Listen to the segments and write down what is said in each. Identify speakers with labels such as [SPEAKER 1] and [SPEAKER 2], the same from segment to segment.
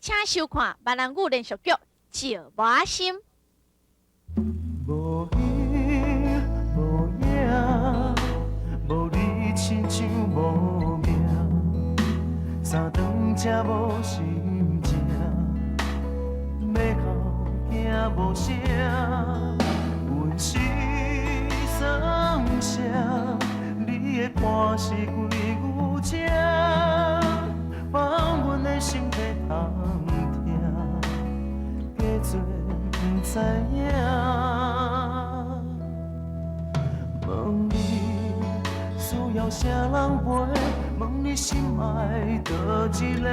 [SPEAKER 1] 請收看閩南語連續劇《石磨心》。
[SPEAKER 2] 無影無影，無你親像無命，三頓食無心情，欲哭驚無聲，阮是算啥？你的伴是幾牛車，放阮的心在通疼，假做毋知影。問你需要啥人陪？問你心愛佗一個？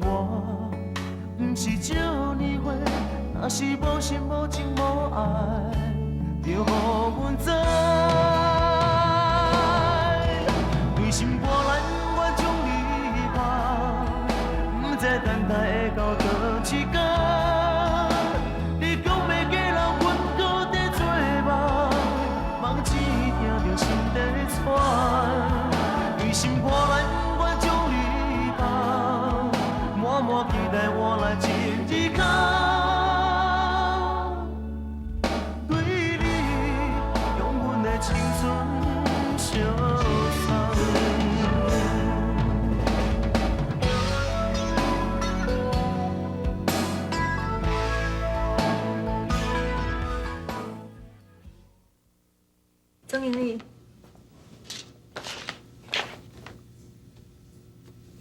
[SPEAKER 2] 我毋是少年歲，若是無心無情無愛，就予阮知。對心肝內不願將你放，毋知等待會到佗一工。你講欲嫁人，阮閣佇做夢，夢醒聽著心在喘。對心肝內不願將你放，滿滿期待換來一日空。對你用阮的青春相送。
[SPEAKER 3] 總經理，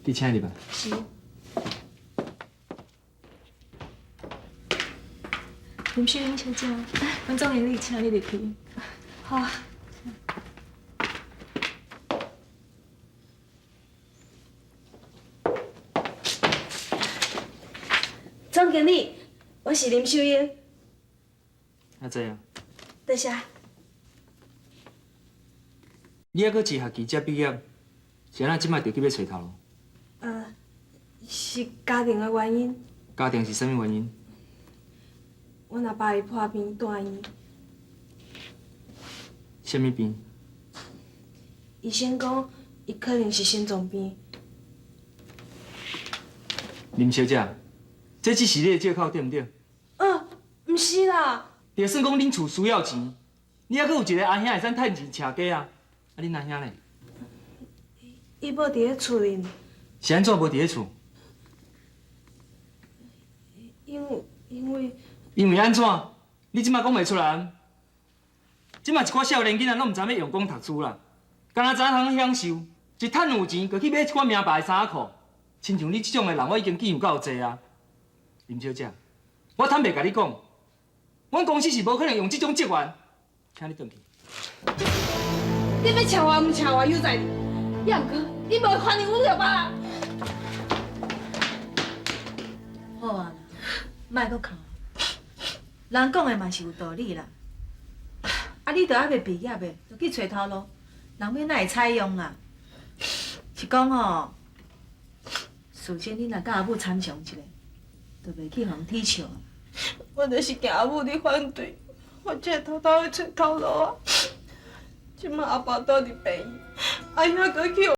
[SPEAKER 4] 你請入來。
[SPEAKER 3] 是。林秀英小姐，阮總經理請你入去。好。總經理，我是林秀英。
[SPEAKER 4] 阿濟啊。
[SPEAKER 3] 多謝。
[SPEAKER 4] 你猶閣一學期才畢業，是按怎這擺就去欲揣頭路？
[SPEAKER 3] 是家庭的原因。
[SPEAKER 4] 家庭是啥物原因？
[SPEAKER 3] 阮阿爸伊破病住院。
[SPEAKER 4] 啥物病？
[SPEAKER 3] 醫生講，伊可能是心臟病。
[SPEAKER 4] 林小姐，這只是你的借口對毋對？
[SPEAKER 3] 毋是啦。
[SPEAKER 4] 就算講恁厝需要錢，你猶閣有一个阿兄會使趁錢捙家啊！啊，恁阿兄咧？
[SPEAKER 3] 伊無佇咧厝裡。
[SPEAKER 4] 是按怎無佇咧厝？
[SPEAKER 3] 因為。
[SPEAKER 4] 因為按怎？你這擺講袂出來。這擺一寡少年囡仔攏毋知欲用功讀書啦，敢若知影通享受，一趁有錢就去買一寡名牌衫仔褲。親像你這種的人，我已經見有夠濟啊。林小姐，我坦白共你講，阮公司是無可能用這種職員，請你轉去。
[SPEAKER 3] 你欲捙我，毋捙我，由在你。也毋過，你無歡迎阮著別人。
[SPEAKER 5] 好啊，莫閣哭。人講的嘛是有道理啦。啊，你都猶未畢業的，就去揣頭路，人欲哪會採用啦？是講吼，事先你若佮阿母參詳一下，就袂去予人恥笑。
[SPEAKER 3] 我就是驚阿母你反對，我才會偷偷去揣頭路啊。這擺阿爸倒佇病院，阿兄閣去。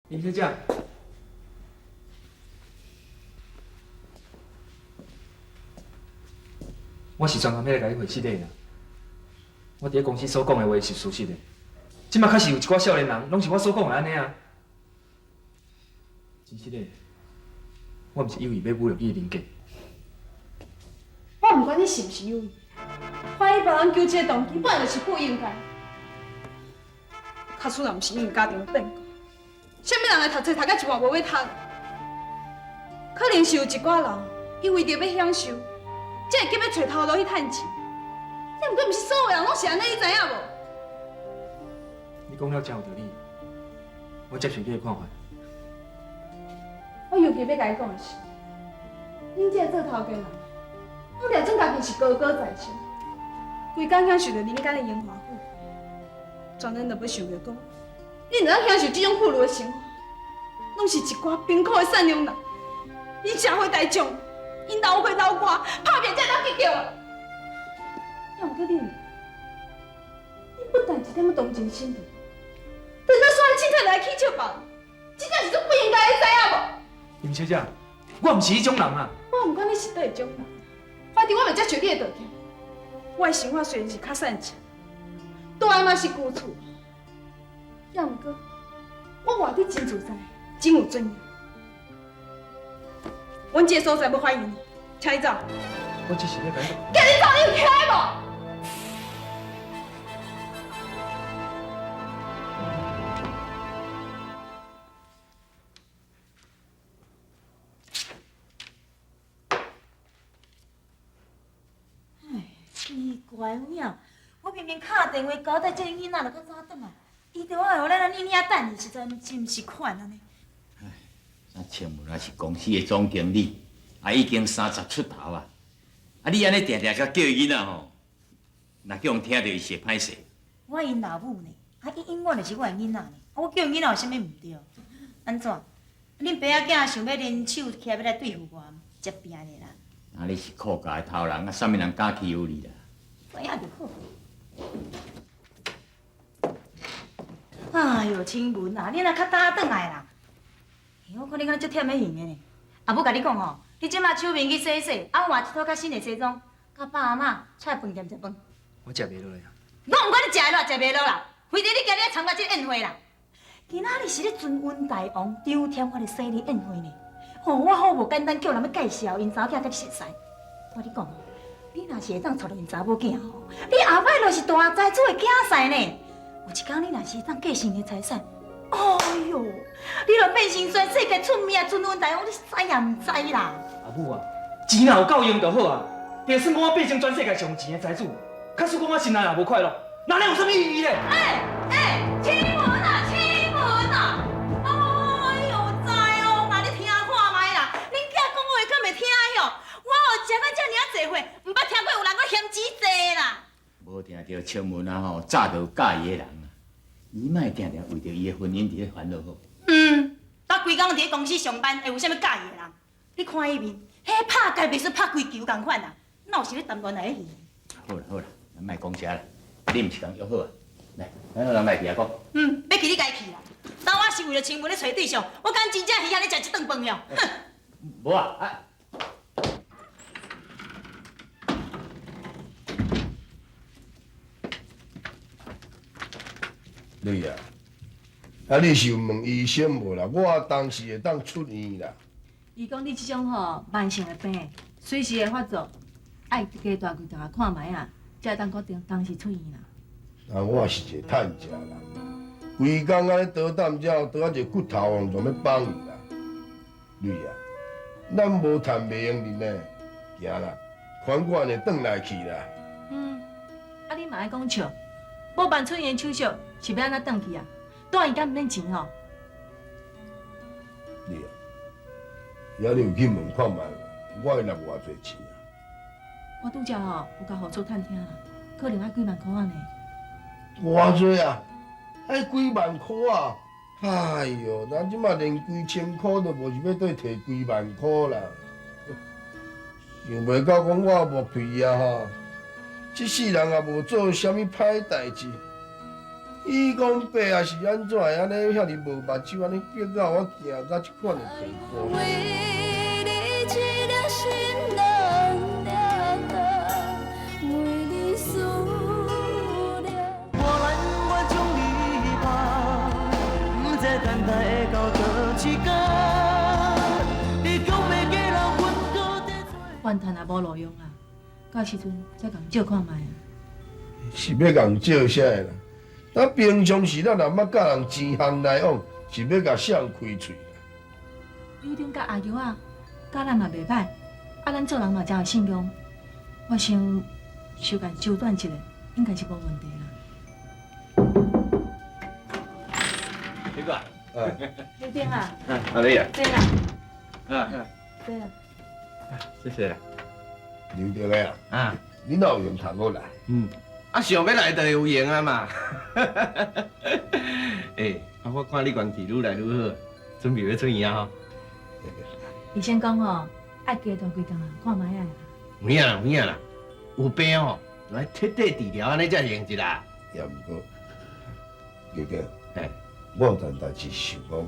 [SPEAKER 4] 林小姐，我是专工欲来共你回失礼啦。我伫咧公司所讲的话是事实的，这马确实有一寡少年人，拢是我所讲的按呢啊。真实的，我毋是有意欲侮辱你的人格。
[SPEAKER 3] 我毋管你是毋是有意，怀疑别人求职的动机本来就是不应该。假使若毋是因为家庭的变故，啥物人会读册读到一半无欲读？可能是有一寡人，伊为著欲享受，才会急欲揣头路去趁钱。但毋过毋是所有人拢是按呢，你知影无？
[SPEAKER 4] 你讲了真有道理，我接受你的看法。
[SPEAKER 3] 我尤其欲共你讲的是，恁这个做头家人，拢掠准家己是高高在上，规工享受著人间的荣华富贵，全然就欲想著讲，恁会当享受这种富裕的生活，拢是一寡贫苦的善良人，因社会大众，𪜶流血流汗，拍拼才会当得到的。也毋过恁，恁不但一点仔同情心无，等到煞凊彩来起笑别人，这真是足不应该，你知影无？
[SPEAKER 4] 林小姐，我毋是彼种人啊！
[SPEAKER 3] 我毋管你是佗一种人，反正我袂接受你的道歉。我的生活虽然是较散赤，蹛的嘛是旧厝，也毋过我活得真自在，真有尊严。阮这个所在欲欢迎你，请你走。
[SPEAKER 4] 我只是欲共你。
[SPEAKER 3] 叫你走，你有听无？
[SPEAKER 5] 奇怪，有影，我明明敲电话交代这个囡仔就较早转来，伊就爱予咱按呢尔等，实在真毋是款按呢。
[SPEAKER 6] 啊，清文也是公司的总经理，啊已经30出头啊，啊你按呢定定共叫伊囡仔吼，若叫人听著伊是会歹势。
[SPEAKER 5] 我𪜶老母呢，啊伊永远就是我的囡仔呢，啊我叫𪜶囡仔有啥物毋对？按怎？恁爸仔囝想欲联手起来欲来对付我，才拚咧啦。
[SPEAKER 6] 啊你是顾家的头人，啊啥物人敢欺负你啦？
[SPEAKER 5] 知影就好。哎哟，清文啊，你若较早转来啦？我看你敢足忝欲闲的呢。阿母共你讲吼，你这马手面去洗洗，啊换一套较新的西装，佮爸阿嬷出来饭店食饭。
[SPEAKER 4] 我食袂落啊。
[SPEAKER 5] 我毋管你食会落食袂落啦，非得你今日爱参加这个宴会啦。今仔日是咧尊温大王张天发的生日宴会呢。吼，我好无简单叫人欲介绍𪜶查某囝佮你熟似。我跟你讲哦，你若是会当娶著𪜶查某囝吼，你后摆就是大财主的囝婿呢。有一工你若是会当继承伊的财产，哎哟，你就变成全世界出名的尊温大王，你知也毋知啦？
[SPEAKER 4] 阿母啊，钱若有够用就好啊。就算讲我变成全世界上有钱的财主，假使讲我心内若无快乐，那呢有啥物意义咧？
[SPEAKER 5] 欸欸，清文啊，清文啊！哎哟，知哦，那你听看觅啦，恁囝讲话敢会听晓？我哦食到遮尔仔济岁，毋捌听过有人阁嫌钱济啦。
[SPEAKER 6] 无定著清文啊吼，早就有佮意的人啊，伊莫定定为著伊的婚姻伫咧烦恼好。
[SPEAKER 5] 嗯，我规工伫咧公司上班，会有啥物佮意的人？你看伊面，彼拍家袂输拍规球仝款啊，哪有是咧谈恋爱的戏？
[SPEAKER 6] 好啦好啦，咱莫讲这啦，你毋是共约好啊？来，咱人来去仔讲。
[SPEAKER 5] 嗯，欲去你家去啦。当我是为了清文咧揣对象，我敢真正稀罕咧食这顿饭哟。哼！
[SPEAKER 6] 无啊啊！
[SPEAKER 7] 你啊，啊你是有问医生无啦？我当时会当出院啦。
[SPEAKER 5] 伊讲你这种吼慢性的病，随时会发作，爱加大柜台看觅啊，才会当决定当时出院啦。
[SPEAKER 7] 啊，我是一个趁食人啦，规工按呢倒担了，倒啊一个骨头王，就欲放去啦。女啊，咱无趁袂用认呢，行啦，款款的转来去啦。
[SPEAKER 5] 嗯，啊你嘛爱讲笑，无办出院的手续是欲按怎转去啊？住院敢毋免钱吼？
[SPEAKER 7] 你啊，遐你有去问看觅无？我会纳偌济钱啊？
[SPEAKER 5] 我拄才吼有共护士探听啦，可能爱几万箍仔呢。
[SPEAKER 7] 偌济啊？爱几万箍啊？哎哟，咱这马连几千箍都无，是欲倒提几万箍啦？想袂到讲我无屁啊吼！这世人也无做啥物歹代志，伊講爸啊是按怎會按呢遐爾無目睭，按呢逼到我行到這款的地步。
[SPEAKER 8] 為你一粒心兩粒糖，為你思念。
[SPEAKER 2] 我難願將你放，不知等待會到佗一天。你講欲嫁人，阮阁伫做。
[SPEAKER 5] 怨叹也無路用啦，到時陣再共借看覓啊。
[SPEAKER 7] 是欲共借啥的啦？咱平常時咱也毋捌佮人錢項來往，是欲共誰開喙啦？
[SPEAKER 5] 柳丁佮阿玉仔，佮咱嘛袂歹，啊，咱做人嘛誠有信用。我想相共周轉一下，應該是無問題啦。
[SPEAKER 6] 這個，
[SPEAKER 5] 柳丁啊，
[SPEAKER 6] 阿麗啊，
[SPEAKER 5] 對啦，對啦，
[SPEAKER 6] 謝謝。
[SPEAKER 7] 劉丁的啊，
[SPEAKER 6] 啊，
[SPEAKER 7] 你哪有閒通閣來？
[SPEAKER 9] 嗯，啊，想欲來就會有閒啊嘛。欸，啊，我看你關係愈來愈好，準備欲出院啊吼。
[SPEAKER 5] 醫生講吼，愛加蹛幾工啊，看覓啊。
[SPEAKER 9] 有影啦，有影啦，有病吼，就愛徹底治療，按呢才會用得啦。
[SPEAKER 7] 也毋過，劉丁，
[SPEAKER 9] 嘿，
[SPEAKER 7] 我有件代誌想講，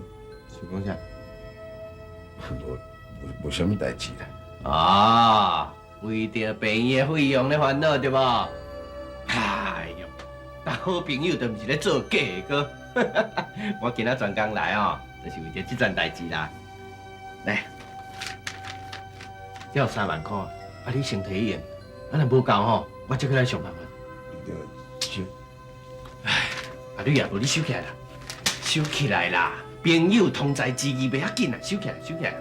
[SPEAKER 9] 想講啥？
[SPEAKER 7] 無啥物代誌啦。
[SPEAKER 9] 啊，為著病院的費用咧煩惱對無？哎喲，但好朋友都毋是咧做假的閣。我今仔專工來哦，就是為著這件代誌啦。來，這有3萬箍，啊，你先提去用，啊，若無夠吼，我再閣來想辦法。
[SPEAKER 7] 對，是。
[SPEAKER 9] 唉，啊，你也無你收起來啦，收起來啦，朋友同在之義袂要緊啦，收起來，收起來。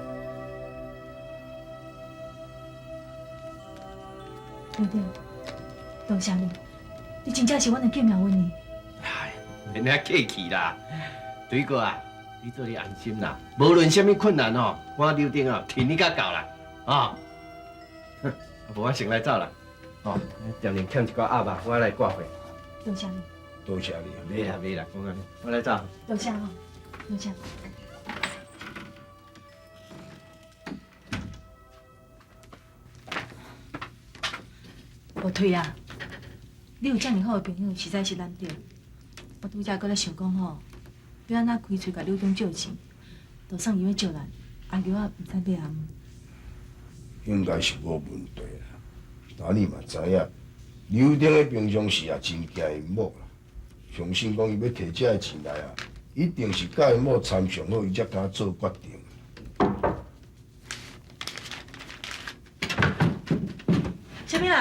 [SPEAKER 5] 劉丁，多謝你，你真正是阮的救命恩人。
[SPEAKER 9] 哎，免遐客氣啦，水哥啊，你做你安心啦，無論啥物困難吼，我劉丁啊，挺你甲到啦，啊，無我先來走啦，哦，店裡欠一寡鴨肉，我來掛貨。
[SPEAKER 5] 多謝你。
[SPEAKER 7] 多謝你。
[SPEAKER 9] 袂啦袂啦，講按呢，我來走。
[SPEAKER 5] 多謝吼，多謝。無退啊！你有遮爾好的朋友，實在是難得。我拄才閣咧想講吼，欲按怎開喙共柳丁借錢，就算伊欲借咱，阿玉仔毋知欲按。
[SPEAKER 7] 應該是無問題啦。但你嘛知影，柳丁的平常時也真驚𪜶某啦。相信講伊欲提這个錢來啊，一定是佮𪜶某參詳好，伊才敢做決定。
[SPEAKER 5] 啥物人？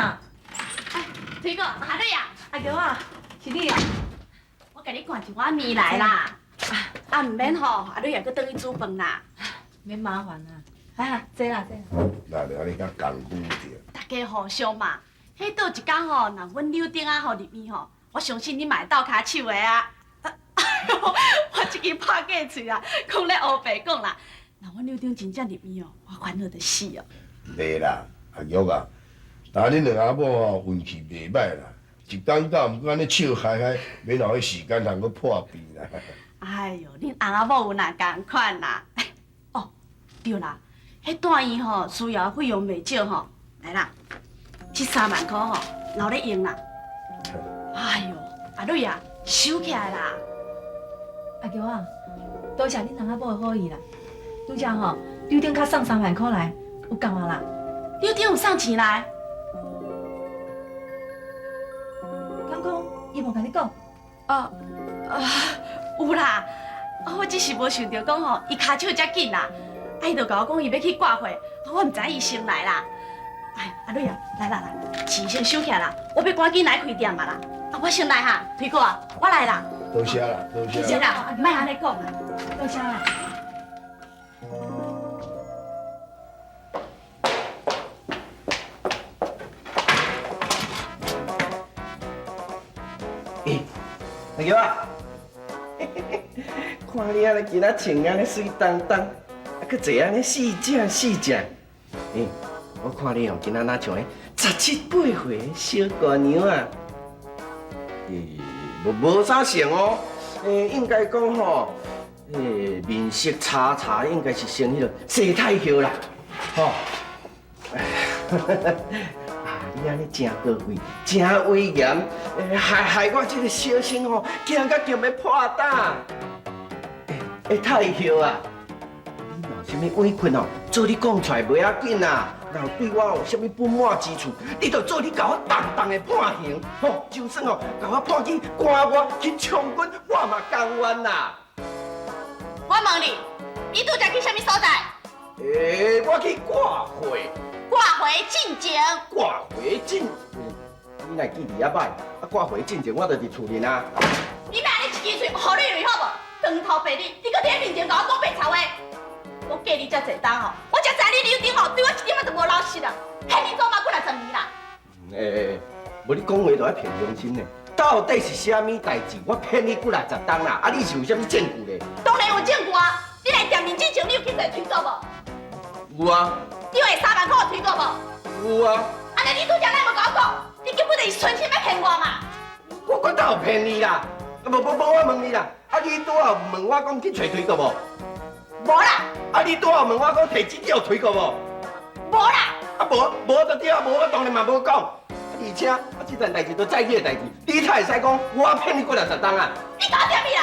[SPEAKER 1] 哎，推哥，阿麗啊，
[SPEAKER 5] 阿玉啊，是你啊！
[SPEAKER 1] 我共你灌一碗麵來啦。啊，毋免吼，阿女也閣轉去煮飯啦。
[SPEAKER 5] 免麻煩啦，來啦，坐啦，坐啦。
[SPEAKER 7] 哪會按呢遐功夫著？
[SPEAKER 1] 大家互相嘛，彼倒一工吼，若阮柳丁仔吼入院吼，我相信你嘛會鬥跤手的啊。我這支拍假喙啊，講咧烏白講啦。若阮柳丁真正入院哦，我煩惱著死哦。
[SPEAKER 7] 袂啦，阿玉啊，但恁兩阿某吼運氣袂歹啦，一工到毋閣按呢笑嗨嗨，免留彼時間通閣破病啦。
[SPEAKER 1] 哎喲，恁翁仔某有若仝款啦。哦，對啦，彼住院吼需要的費用袂少吼，來啦，這3萬箍吼留咧用啦。哎喲，阿女啊，收起來啦。
[SPEAKER 5] 阿玉啊，多謝恁翁仔某的好意啦。拄才吼，柳丁較送3萬箍來，有夠啊啦。
[SPEAKER 1] 柳丁有送錢來？
[SPEAKER 5] 敢講伊無共你講？
[SPEAKER 1] 啊啊，有啦，我只是無想著講吼，伊跤手遮緊啦，啊，伊就共我講伊欲去掛貨，我毋知伊先來啦。哎，阿女啊，來啦來，錢先收起來啦，我欲趕緊來開店啊啦。啊，我先來哈，推哥啊，我來啦。
[SPEAKER 7] 多謝啦，多謝。
[SPEAKER 1] 多謝啦，莫按呢講啦，
[SPEAKER 5] 多謝啦。
[SPEAKER 9] 欸，阿玉啊，看你按呢今仔穿按呢媠當當，啊，閣坐按呢四正四正。欸，我看你哦，今仔若像彼17、8歲的小姑娘啊。欸，無啥像哦，欸，應該講吼，欸，面色差差，應該是生彼個西太后啦，吼。啊，你按呢真高貴，真威嚴，害害我這個小心吼，驚甲強欲破膽。欸，太后啊，你若有啥物委屈哦，做你講出來袂要緊啦。若有對我有啥物不滿之處，你就做你共我重重的判刑，吼，就算哦，共我判去關外去充軍，我嘛甘願啦。
[SPEAKER 1] 我問你，你拄才去啥物所在？
[SPEAKER 9] 欸，我去掛貨。
[SPEAKER 1] 掛貨進前。
[SPEAKER 9] 掛貨進，你若記字猶䆀，啊掛貨進前我就佇厝裡啊。
[SPEAKER 1] 你莫按呢一支喙予你落好無？長頭白臉，你閣佇面前共我講白賊話。我嫁你遮濟冬吼，我才知你劉丁吼對我一點仔都無老實啦，騙你祖媽幾若十年啦。
[SPEAKER 9] 欸，無你講話就愛憑良心呢。到底是啥物代誌？我騙你幾若十冬啦，啊你是有啥物證據咧？
[SPEAKER 1] 當然有證據啊！你來店面之前，你有去做推估無？
[SPEAKER 9] 有啊。
[SPEAKER 1] 你有下3萬箍推估無？
[SPEAKER 9] 有啊。
[SPEAKER 1] 按呢你拄才哪無共我講？你根本就是存心欲騙我嘛！
[SPEAKER 9] 我倒有騙你啦？無無無，我問你啦，啊你拄仔有問我講去揣推估無？
[SPEAKER 1] 無啦。
[SPEAKER 9] 啊你拄仔有問我講提支票推估無？
[SPEAKER 1] 無啦。
[SPEAKER 9] 啊無無就對啊，無我當然嘛無講。而且啊，這件代誌都早起的代誌，你才會使講我騙你幾若十冬啊？
[SPEAKER 1] 你搞啥物啦？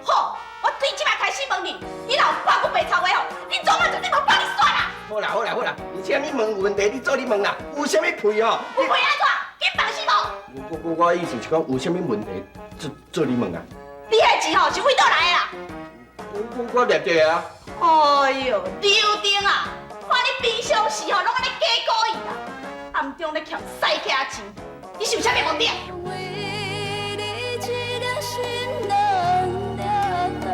[SPEAKER 1] 好，我對這擺開始問你，你若有半句白賊話吼，你祖媽絕對無放你煞啦！
[SPEAKER 9] 好啦好啦好啦，而且你問有問題，你做你問啦，有啥物屁哦？
[SPEAKER 1] 有屁按怎？緊放死無？
[SPEAKER 9] 我意思是講有啥物問題，做做你問啊。
[SPEAKER 1] 你彼錢吼是為佗來的啦？
[SPEAKER 9] 我掠著啊！
[SPEAKER 1] 哎喲，劉丁啊，看你平常時吼攏按呢假古意啦。暗中咧欠西客錢，你是有啥物目的？
[SPEAKER 8] 為你一粒心兩粒重，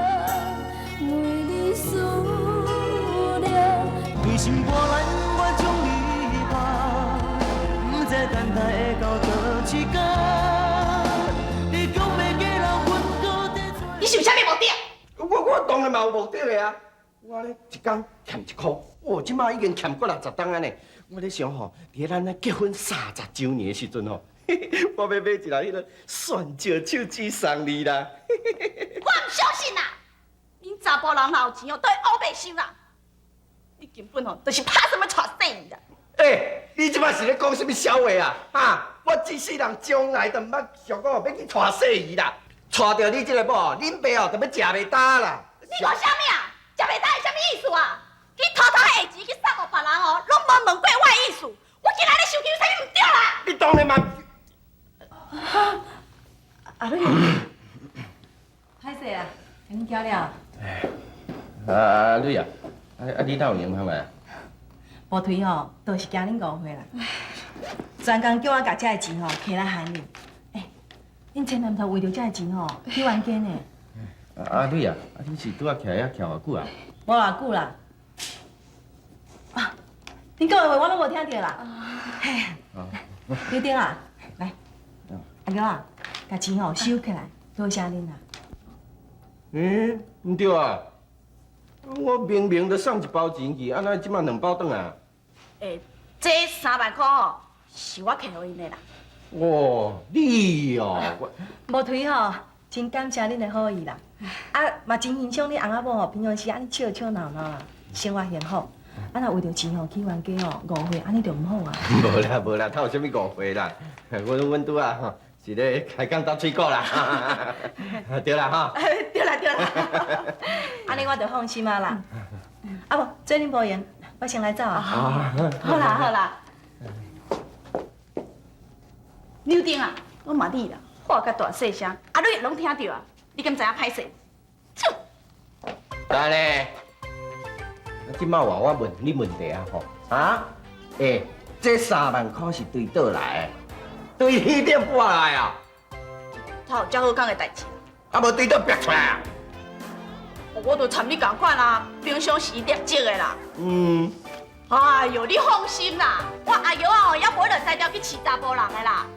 [SPEAKER 8] 為你思量。
[SPEAKER 2] 規心肝內我將你放，不知等待會到佗一天。你講欲嫁人，阮閣在找。
[SPEAKER 1] 你是有啥物目的？
[SPEAKER 9] 我當然嘛有目的的啊！我咧一工欠一箍，哦，這擺已經欠幾若十冬啊呢。我咧想吼，佇咱咧結婚30週年的時陣吼，我欲買一个彼个鑽石手指送你啦。
[SPEAKER 1] 我毋相信啦！恁查埔人若有錢哦，都會烏白收啦。你根本吼就是拍算欲娶細姨啦。
[SPEAKER 9] 欸，你這擺是咧講啥物痟話啊？哈！我這世人從來都毋捌想過欲去娶細姨啦。娶著你這個某，恁爸哦就欲食袂焦啦。
[SPEAKER 1] 你講啥物啊？食袂焦是啥物意思啊？你偷偷下錢去送予別人哦，攏無問過我的意思。我今仔日生氣有啥物毋對啦？
[SPEAKER 9] 你當然嘛。
[SPEAKER 1] 阿蕊，
[SPEAKER 5] 歹勢啊，聽叫了。
[SPEAKER 9] 阿蕊啊，啊你哪有閒通來啊？
[SPEAKER 5] 無推吼，都是驚恁誤會啦。專工叫我共這个錢吼摕來還你。欸，恁千萬毋通為著這个錢吼去冤家呢。
[SPEAKER 9] 阿蕊啊，啊你是拄仔徛遐徛偌久啊？
[SPEAKER 5] 無偌久啦。啊，恁講的話我攏無聽著啦。嘿，劉丁啊，來，阿嬌啊，共錢吼收起來，多謝恁啦。
[SPEAKER 9] 欸，毋對啊！我明明就送一包錢去，啊哪這擺兩包轉來？
[SPEAKER 1] 欸，這3萬箍吼，是我摕予𪜶的啦。
[SPEAKER 9] 哦，你哦，
[SPEAKER 5] 無推吼，真感謝恁的好意啦。啊，嘛真欣賞你翁仔某吼，平常時按呢笑笑鬧鬧啦，生活幸福。啊，若為著錢吼去冤家吼，誤會，按呢就毋好啊。
[SPEAKER 9] 無啦無啦，哪有啥物誤會啦？阮拄仔吼是咧開講鬥水果啦。對啦吼。
[SPEAKER 1] 對啦對啦。
[SPEAKER 5] 按呢我就放心啊啦。啊無，做恁無閒，我先來走啊。
[SPEAKER 1] 好啦好啦。劉丁啊，我罵你啦，喊甲大細聲，阿蕊攏聽著啊，你敢知影歹勢？
[SPEAKER 9] 來咧，這擺話我問你問題啊吼，啊？欸，這3萬箍是對佗來的？對彼店搬來啊？
[SPEAKER 1] 哪有遮好康的代誌？
[SPEAKER 9] 啊，無對佗逼出來啊？
[SPEAKER 1] 我就參你仝款啊，平常時掠積的啦。
[SPEAKER 9] 嗯。
[SPEAKER 1] 哎喲，你放心啦，我阿玉啊吼，也無落才調去飼查埔人的啦。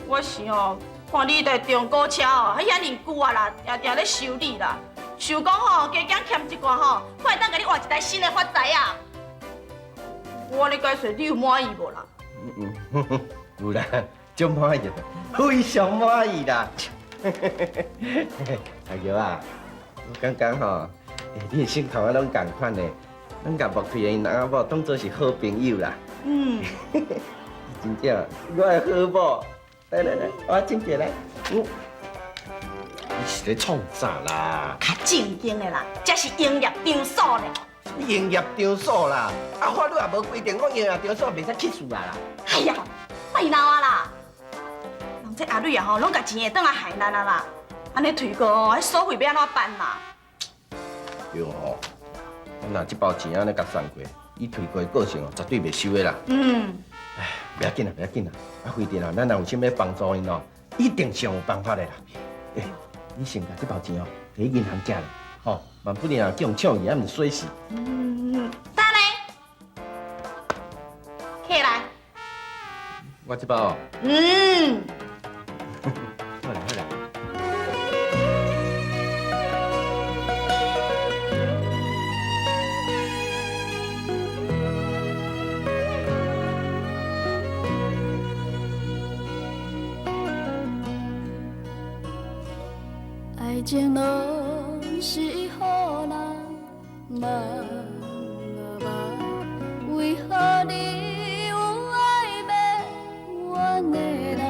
[SPEAKER 1] 我是吼，看你彼台中古車哦，彼遐爾舊啊啦，定定咧修理啦。想講吼，加減欠一寡吼，看會當共你換一台新的發財啊！我按呢解說，你有滿意無啦？
[SPEAKER 9] 嗯，有啦，足滿意，非常滿意啦。阿玉啊，我感覺吼，你的心頭仔攏仝款的，咱共木推的𪜶翁仔某當做是好朋友啦。
[SPEAKER 1] 嗯。
[SPEAKER 9] 真正，我的好某。来来来，我亲一下来。嗯，你是咧创啥啦？
[SPEAKER 1] 较正经的啦，这是营业场所咧。
[SPEAKER 9] 营业场所啦，啊法律也无规定讲营业场所袂使起事啊啦。
[SPEAKER 1] 哎呀，莫闹啊啦！人这阿蕊啊吼，拢共钱会转来害咱啊啦。按呢退过哦，彼所费欲按怎办啦？
[SPEAKER 9] 对吼，我若这包钱按呢共送过，伊退过的过程哦，绝对袂收的啦。唉，袂要紧啦，袂要紧啦。啊，反正啊，咱若有啥物帮助𪜶哦，一定想有办法的啦。欸，你先共这包钱哦，提去银行寄咧，吼，万不定啊叫人抢去，犹毋是洗死。
[SPEAKER 1] 嗯，等咧，起来。
[SPEAKER 9] 我这包哦。
[SPEAKER 1] 嗯。
[SPEAKER 9] 好啦好啦。
[SPEAKER 8] 爱情拢是予人梦啊梦，为何你有爱袂完的人？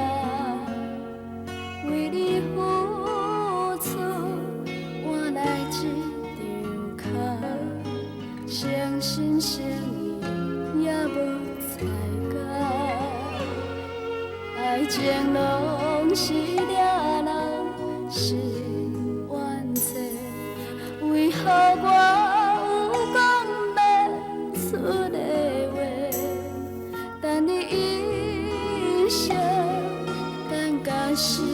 [SPEAKER 8] 为你付出换来这张空，诚心诚意也无彩工。爱情拢是掠人心冤找，为何我有讲袂出的话？等你一生，等到死。